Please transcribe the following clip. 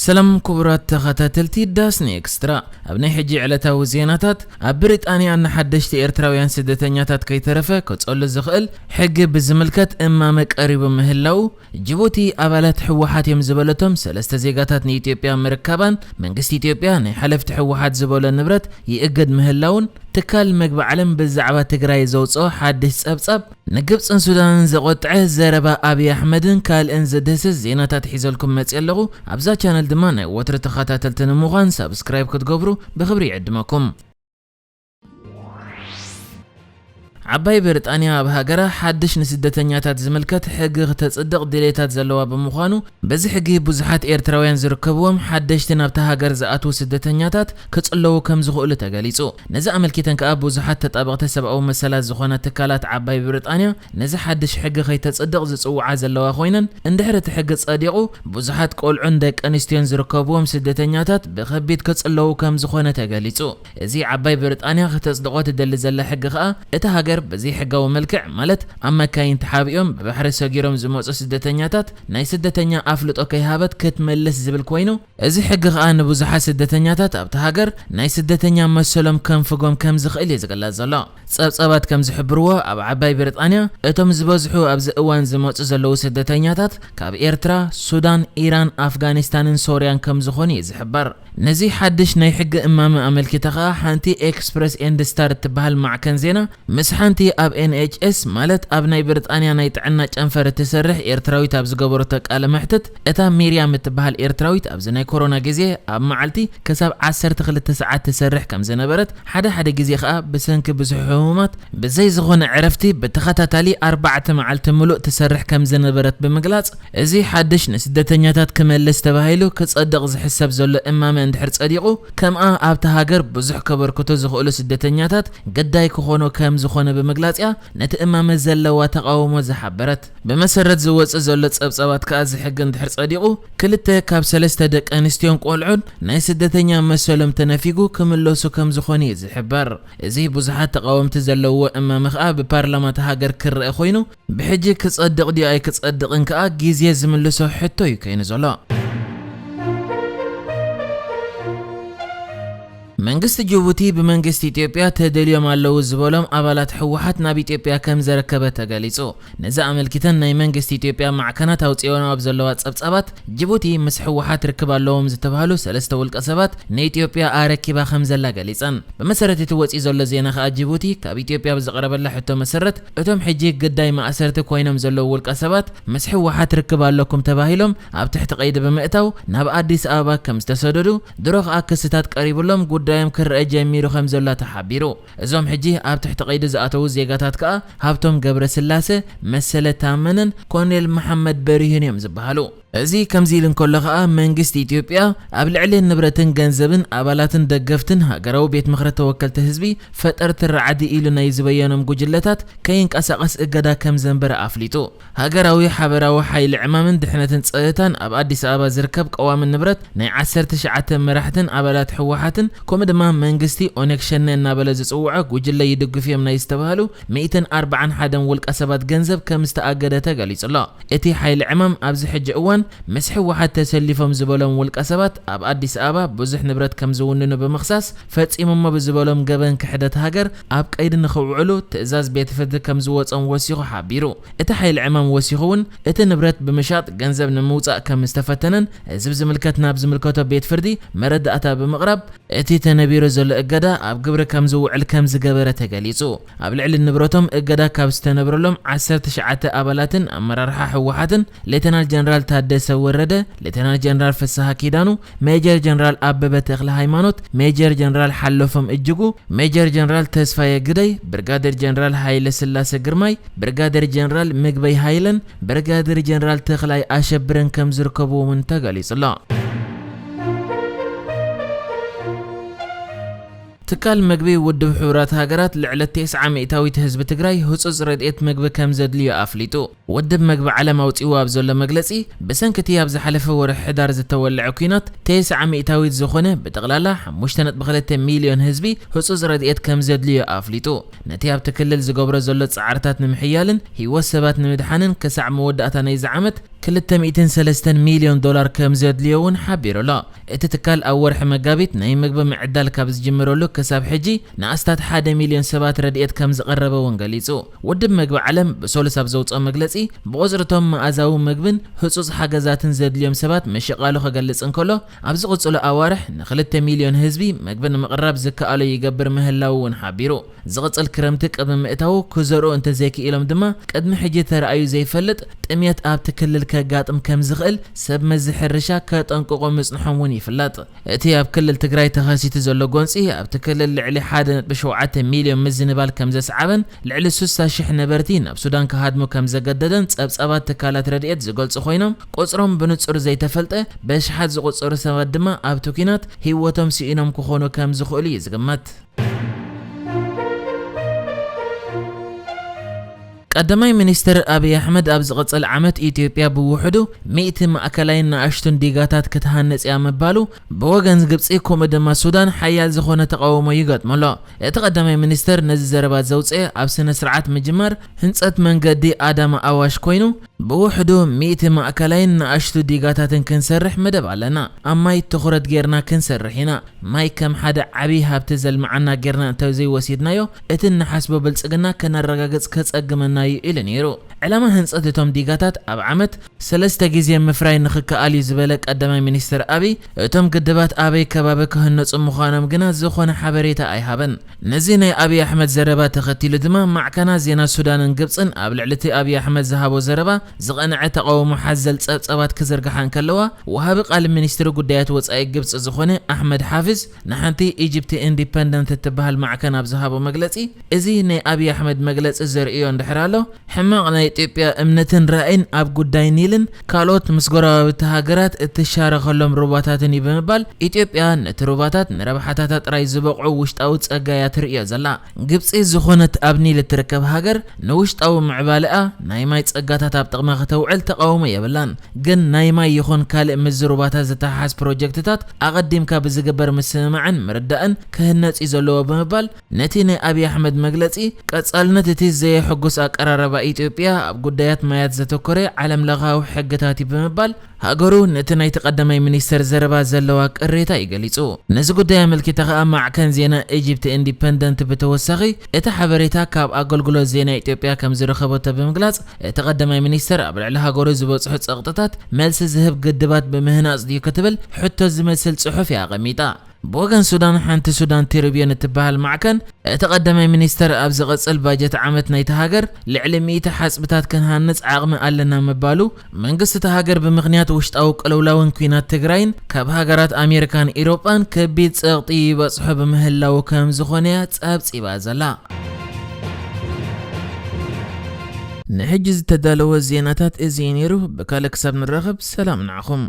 ሰላም ክቡራት ተኸታተልቲ ዳስኒ ኤክስትራ፣ ኣብ ናይ ሕጂ ዕለታዊ ዜናታት፣ ኣብ ብሪጣንያ ንሓደሽቲ ኤርትራውያን ስደተኛታት ከይተረፈ ከጸሉ ዝኽእል ሕጊ ብዝምልከት እማመ ቀሪቡ ምህላው፣ ጅቡቲ ኣባላት ህወሓት እዮም ዝበለቶም ሰለስተ ዜጋታት ንኢትዮጵያ ምርካባን መንግስቲ ኢትዮጵያ ናይ ሓለፍቲ ህወሓት ዝበሎ ንብረት ይእግድ ምህላውን ትካል መግቢ ዓለም ብዛዕባ ትግራይ ዘውፅኦ ሓድሽ ጸብጻብ ንግብፅን ሱዳንን ዘቆጥዐ ዘረባ ኣብይ ኣሕመድን ካልእን ዝድህስስ ዜናታት ሒዘልኩም መፅእ ኣለኹ። ኣብዛ ቻነል ድማ ናይ ወትሪ ተኸታተልቲ ንምዃን ሳብስክራይብ ክትገብሩ ብኽብሪ ይዕድመኩም። ዓባይ ብሪጣንያ ኣብ ሃገራ ሓድሽ ንስደተኛታት ዝምልከት ሕጊ ክተጽድቕ ድሌታት ዘለዋ ብምዃኑ፣ በዚ ሕጊ ብዙሓት ኤርትራውያን ዝርከብዎም ሓደሽቲ ናብታ ሃገር ዝኣትዉ ስደተኛታት ክጽለዉ ከም ዝኽእሉ ተገሊጹ። ነዚ ኣመልኪተን ከኣ ብዙሓት ተጣበቕቲ ሰብኣዊ መሰላት ዝኾና ትካላት ዓባይ ብሪጣንያ ነዚ ሓድሽ ሕጊ ከይተጽድቕ ዝጽውዓ ዘለዋ ኮይነን፣ እንድሕር እቲ ሕጊ ጸዲቑ ብዙሓት ቆልዑን ደቂ ኣንስትዮን ዝርከብዎም ስደተኛታት ብኸቢድ ክጽለዉ ከም ዝኾነ ተገሊጹ። እዚ ዓባይ ብሪጣንያ ክተጽድቖ ትደሊ ዘላ ሕጊ ከኣ እታ ሃገር ብዘይሕጋዊ መልክዕ፣ ማለት ኣብ መካይን ተሓቢኦም ብባሕሪ ሰጊሮም ዝመጹ ስደተኛታት ናይ ስደተኛ ኣፍልጦ ከይሃበት ክትመልስ ዝብል ኮይኑ፣ እዚ ሕጊ ከኣ ንብዙሓት ስደተኛታት ኣብታ ሃገር ናይ ስደተኛ መሰሎም ከንፍጎም ከም ዝኽእል እዩ ዝግለጽ ዘሎ። ጸብጻባት ከም ዝሕብርዎ፣ ኣብ ዓባይ ብሪጣንያ እቶም ዝበዝሑ ኣብዚ እዋን ዝመጹ ዘለዉ ስደተኛታት ካብ ኤርትራ፣ ሱዳን፣ ኢራን፣ ኣፍጋኒስታንን ሶርያን ከም ዝኾኑ እዩ ዝሕበር። ነዚ ሓድሽ ናይ ሕጊ እማመ ኣመልኪታ ከኣ ሓንቲ ኤክስፕረስ ኤንድ ስታር እትበሃል ማዕከን ዜና ምስ ሓንቲ ኣብ ኤን ኤች ኤስ፣ ማለት ኣብ ናይ ብሪጣንያ ናይ ጥዕና ጨንፈር እትሰርሕ ኤርትራዊት ኣብ ዝገበረቶ ቃለ መሕትት፣ እታ ሚርያም እትበሃል ኤርትራዊት ኣብዚ ናይ ኮሮና ግዜ ኣብ መዓልቲ ክሳብ ዓሰርተ ክልተ ሰዓት ትሰርሕ ከም ዝነበረት፣ ሓደ ሓደ ግዜ ከኣ ብሰንኪ ብዙሕ ሕሙማት ብዘይ ዝኾነ ዕረፍቲ ብተኸታታሊ ኣርባዕተ መዓልቲ ምሉእ ትሰርሕ ከም ዝነበረት ብምግላጽ፣ እዚ ሓድሽ ንስደተኛታት ክመልስ ተባሂሉ ክጸድቕ ዝሕሰብ ዘሎ እማመ እንድሕር ጸዲቑ፣ ከምኣ ኣብታ ሃገር ብዙሕ ከበርክቱ ዝኽእሉ ስደተኛታት ግዳይ ክኾኑ ከም ዝኾነ ብምግላጽ እያ ነቲ እማመ ዘለዋ ተቓውሞ ዝሓበረት። ብመሰረት ዝወጽእ ዘሎ ጸብጻባት ከኣ እዚ ሕጊ እንድሕር ጸዲቑ፣ ክልተ ካብ ሰለስተ ደቂ ኣንስትዮን ቆልዑን ናይ ስደተኛ መሰሎም ተነፊጉ ክምለሱ ከም ዝኾኑ እዩ ዝሕበር። እዚ ብዙሓት ተቓወምቲ ዘለውዎ እማመ ከኣ ብፓርላማ እታ ሃገር ክረአ ኮይኑ፣ ብሕጂ ክጸድቕ ድዩ ኣይክጸድቕን ከኣ ግዜ ዝምልሶ ሕቶ እዩ ከይኑ ዘሎ። መንግስቲ ጅቡቲ ብመንግስቲ ኢትዮጵያ ተደልዮም ኣለዉ ዝበሎም ኣባላት ህወሓት ናብ ኢትዮጵያ ከም ዘረከበ ተገሊጹ። ነዚ ኣመልኪተን ናይ መንግስቲ ኢትዮጵያ ማዕከናት ኣውጺኦን ኣብ ዘለዋ ጸብጻባት፣ ጅቡቲ ምስ ህወሓት ርክብ ኣለዎም ዝተባህሉ ሰለስተ ውልቀ ሰባት ንኢትዮጵያ ኣረኪባ ከም ዘላ ገሊጸን። ብመሰረት እቲ ወጺኡ ዘሎ ዜና ከኣ፣ ጅቡቲ ካብ ኢትዮጵያ ብዝቐረበላ ሕቶ መሰረት፣ እቶም ሕጂ ግዳይ ማእሰርቲ ኮይኖም ዘለዉ ውልቀ ሰባት ምስ ህወሓት ርክብ ኣለኩም ተባሂሎም ኣብ ትሕቲ ቀይዲ ብምእታው ናብ ኣዲስ ኣበባ ከም ዝተሰደዱ፣ ድሮ ከኣ ክስታት ቀሪብሎም ጉዳዮም ክረአ ጀሚሩ ከም ዘሎ ተሓቢሩ። እዞም ሕጂ ኣብ ትሕቲ ቀይዲ ዝኣተዉ ዜጋታት ከኣ ሃብቶም ገብረስላሰ፣ መሰለ ታመነን ኮኔል መሓመድ በሪህን እዮም ዝበሃሉ። እዚ ከምዚ ኢሉ እንከሎ ከኣ መንግስቲ ኢትዮጵያ ኣብ ልዕሊ ንብረትን ገንዘብን ኣባላትን ደገፍትን ሃገራዊ ቤት ምኽሪ ተወከልቲ ህዝቢ ፈጠርቲ ራዕዲ ኢሉ ናይ ዝበየኖም ጉጅለታት ከይንቀሳቐስ እገዳ ከም ዘንበረ ኣፍሊጡ። ሃገራዊ ሓበራዊ ሓይሊ ዕማምን ድሕነትን ጸጥታን ኣብ ኣዲስ ኣበባ ዝርከብ ቀዋሚ ንብረት ናይ ዓሰርተ ትሽዓተ መራሕትን ኣባላት ህወሓትን ከምኡ ድማ መንግስቲ ኦነግ ሸኔ እናበለ ዝጽውዖ ጉጅለ ይድግፉ እዮም ናይ ዝተባህሉ ሚእትን ኣርባዓን ሓደን ውልቀ ሰባት ገንዘብ ከም ዝተኣገደ ተገሊጹ ኣሎ። እቲ ሓይሊ ዕማም ኣብዚ ሕጂ እዋን ምስ ህወሓት ተሰሊፎም ዝበሎም ውልቀ ሰባት ኣብ ኣዲስ ኣበባ ብዙሕ ንብረት ከም ዝውንኑ ብምኽሳስ፣ ፈጺሞሞ ብዝበሎም ገበን ክሕደት ሃገር ኣብ ቀይዲ ንኽውዕሉ ትእዛዝ ቤት ፍርዲ ከም ዝወጾም ወሲኹ ሓቢሩ። እቲ ሓይሊ ዕማም ወሲኹ እውን እቲ ንብረት ብምሻጥ ገንዘብ ንምውጻእ ከም ዝተፈተነን፣ እዚ ብዝምልከት ናብ ዝምልከቶ ቤት ፍርዲ መረዳእታ ብምቕራብ፣ እቲ ተነቢሩ ዘሎ እገዳ ኣብ ግብሪ ከም ዝውዕል ከም ዝገበረ ተገሊጹ። ኣብ ልዕሊ ንብረቶም እገዳ ካብ ዝተነብረሎም ዓሰርተ ትሽዓተ ኣባላትን ኣመራርሓ ህወሓትን፣ ሌተናል ጀነራል ታደሰ ወረደ፣ ሌተናል ጀነራል ፍስሃ ኪዳኑ፣ ሜጀር ጀነራል ኣበበ ተኽለ ሃይማኖት፣ ሜጀር ጀነራል ሓለፎም እጅጉ፣ ሜጀር ጀነራል ተስፋየ ግደይ፣ ብርጋዴር ጀነራል ሃይለ ስላሰ ግርማይ፣ ብርጋዴር ጀነራል ምግበይ ሃይለን ብርጋዴር ጀነራል ተኽላይ ኣሸብርን ከም ዝርከብዎም እውን ተገሊጹ ኣሎ። ትካል መግቢ ውድብ ሕቡራት ሃገራት ልዕሊ ተስዓ ሚእታዊት ህዝቢ ትግራይ ህጹጽ ረድኤት መግቢ ከም ዘድልዮ ኣፍሊጡ። ውድብ መግቢ ዓለም ኣውጺኡ ኣብ ዘሎ መግለጺ፣ ብሰንኪ እቲ ኣብ ዝሓለፈ ወርሒ ሕዳር ዝተወልዐ ኲናት ተስዓ ሚእታዊት ዝኾነ ብጠቕላላ ሓሙሽተ ነጥቢ ክልተ ሚልዮን ህዝቢ ህጹጽ ረድኤት ከም ዘድልዮ ኣፍሊጡ። ነቲ ኣብቲ ክልል ዝገብሮ ዘሎ ጻዕርታት ንምሕያልን ህይወት ሰባት ንምድሓንን ክሳዕ መወዳእታ ናይዚ ዓመት ክልተ ሚእትን ሰለስተን ሚልዮን ዶላር ከም ዘድልዮ እውን ሓቢሩ ኣሎ። እቲ ትካል ኣብ ወርሒ መጋቢት ናይ ምግቢ ምዕዳል ካብ ዝጅምረሉ ክሳብ ሕጂ ንኣስታት ሓደ ሚልዮን ሰባት ረድኤት ከም ዝቐረበ እውን ገሊጹ። ውድብ መግቢ ዓለም ብሰሉስ ኣብ ዘውፅኦ መግለጺ፣ ብቑጽሪ እቶም መኣዛዊ ምግብን ህጹጽ ሓገዛትን ዘድልዮም ሰባት ምሽቓሉ ክገልጽ እንከሎ፣ ኣብ ዝቕጽሉ ኣዋርሕ ንክልተ ሚልዮን ህዝቢ ምግቢ ንምቕራብ ዝከኣሎ ይገብር ምህላዉ እውን ሓቢሩ። ዝቕጽል ክረምቲ ቅድሚ ምእታዉ ክዘርኡ እንተዘይክኢሎም ድማ፣ ቅድሚ ሕጂ ተራእዩ ዘይፈልጥ ጥምየት ኣብቲ ክልል ከጋጥም ከም ዝኽእል ሰብ መዚ ሕርሻ ከጠንቅቑ ምጽንሖም እውን ይፍለጥ። እቲ ኣብ ክልል ትግራይ ተኸሲቱ ዘሎ ጎንጺ፣ ኣብቲ ክልል ልዕሊ ሓደ ነጥቢ ሸውዓተ ሚልዮን ምዝንባል ከም ዘስዓበን፣ ልዕሊ ስሳ ሽሕ ነበርቲ ናብ ሱዳን ክሃድሙ ከም ዘገደደን ጸብጻባት ትካላት ረድኤት ዝገልጹ ኮይኖም፣ ቁጽሮም ብንጹር ዘይተፈልጠ በሽሓት ዝቑጸሩ ሰባት ድማ ኣብቲ ኲናት ህይወቶም ስኢኖም ክኾኑ ከም ዝኽእሉ እዩ ዝግመት። ቀዳማይ ሚኒስትር ኣብይ ኣሕመድ ኣብ ዝቕጽል ዓመት ኢትዮጵያ ብውሕዱ ሚእቲ ማእከላይን ንኣሽቱን ዲጋታት ክትሃንጽ እያ ምባሉ ብወገን ግብጺ ከምኡ ድማ ሱዳን ሓያል ዝኾነ ተቓውሞ ይገጥሞ ኣሎ። እቲ ቀዳማይ ሚኒስትር ነዚ ዘረባ ዘውጽአ ኣብ ስነ ስርዓት ምጅማር ህንጸት መንገዲ ኣዳማ ኣዋሽ ኮይኑ፣ ብውሕዱ ሚእቲ ማእከላይን ንኣሽቱ ዲጋታትን ክንሰርሕ መደብ ኣለና። ኣብ ማይ ትኹረት ጌርና ክንሰርሕ ኢና። ማይ ከም ሓደ ዓብዪ ሃብቲ ዘልምዓና ጌርና እንተዘይወሲድናዮ፣ እቲ እንሓስቦ ብልጽግና ከነረጋግጽ ከጸግመና እዩ ኢሉ ነይሩ። ዕላማ ህንጸት እቶም ዲጋታት ኣብ ዓመት ሰለስተ ግዜ ምፍራይ ንኽከኣል እዩ ዝበለ ቀዳማይ ሚኒስትር ኣብይ፣ እቶም ግድባት ኣበይ ከባቢ ክህነጹ ምዃኖም ግና ዝኾነ ሓበሬታ ኣይሃበን። ነዚ ናይ ኣብይ ኣሕመድ ዘረባ ተኸቲሉ ድማ ማዕከናት ዜና ሱዳንን ግብጽን ኣብ ልዕሊ እቲ ኣብይ ኣሕመድ ዝሃቦ ዘረባ ዝቐንዐ ተቓውሞ ሓዘል ጸብጻባት ክዝርግሓ እንከለዋ፣ ወሃቢ ቃል ሚኒስትሪ ጉዳያት ወጻኢ ግብጺ ዝኾነ ኣሕመድ ሓፊዝ ንሓንቲ ኢጅፕቲ ኢንዲፐንደንት እትበሃል ማዕከን ኣብ ዝሃቦ መግለጺ፣ እዚ ናይ ኣብይ ኣሕመድ መግለጺ ዘርእዮ እንድሕር ኣሎ፣ ሕማቕ ናይ ኢትዮጵያ እምነትን ራእይን ኣብ ጉዳይ ኒልን ካልኦት ምስ ጎረባብቲ ሃገራት እትሻረኸሎም ሩባታትን እዩ ብምባል፣ ኢትዮጵያ ነቲ ሩባታት ንረብሓታታ ጥራይ ዝበቕዑ ውሽጣዊ ጸጋ እያ ትርእዮ ዘላ። ግብጺ ዝኾነት ኣብ ኒል እትርከብ ሃገር ንውሽጣዊ ምዕባለኣ ናይ ማይ ጸጋታት ኣብ ጥቕማ ከተውዕል ተቓውሞ የብላን። ግን ናይ ማይ ይኹን ካልእ ምስዚ ሩባታት ዝተሓሓዝ ፕሮጀክትታት ኣቐዲምካ ብዝግበር ምስምማዕን ምርዳእን ክህነጽ እዩ ዘለዎ ብምባል፣ ነቲ ናይ ኣብይ ኣሕመድ መግለጺ፣ ቀጻልነት እቲ ዘየሐጉስ ኣቀራርባ ኢትዮጵያ ኣብ ጉዳያት ማያት ዘተኮረ ዓለምለኻዊ ሕግታት እዩ ብምባል፣ ሃገሩ ነቲ ናይቲ ቀዳማይ ሚኒስተር ዘረባ ዘለዋ ቅሬታ እዩ ገሊጹ። ነዚ ጉዳይ ኣመልኪታ ከኣ ማዕከን ዜና ኢጅፕት ኢንዲፐንደንት ብተወሳኺ፣ እቲ ሓበሬታ ካብ ኣገልግሎት ዜና ኢትዮጵያ ከም ዝረኸበቶ ብምግላጽ፣ እቲ ቀዳማይ ሚኒስተር ኣብ ልዕሊ ሃገሩ ዝበጽሑ ጸቕጥታት መልሲ ዝህብ ግድባት ብምህናጽ ድዩ ክትብል ሕቶ ዝመስል ጽሑፍ እያ ኣቐሚጣ። ብወገን ሱዳን፣ ሓንቲ ሱዳን ትሪቢዮን እትበሃል ማዕከን፣ እቲ ቀዳማይ ሚኒስተር ኣብ ዝቕጽል ባጀት ዓመት ናይቲ ሃገር ልዕሊ ሚእቲ ሓጽብታት ክንሃንጽ ዓቕሚ ኣለና ምባሉ፣ መንግስቲ እታ ሃገር ብምኽንያት ውሽጣዊ ቅልውላውን ኲናት ትግራይን ካብ ሃገራት ኣሜሪካን ኢሮጳን ከቢድ ጸቕጢ ይበጽሖ ብምህላዉ ከም ዝኾነ እያ ጸብጺባ ዘላ። ንሕጂ ዝተዳለወ ዜናታት እዚ እዩ ነይሩ። ብካልእ ክሳብ ንራኸብ ሰላም ንዓኹም።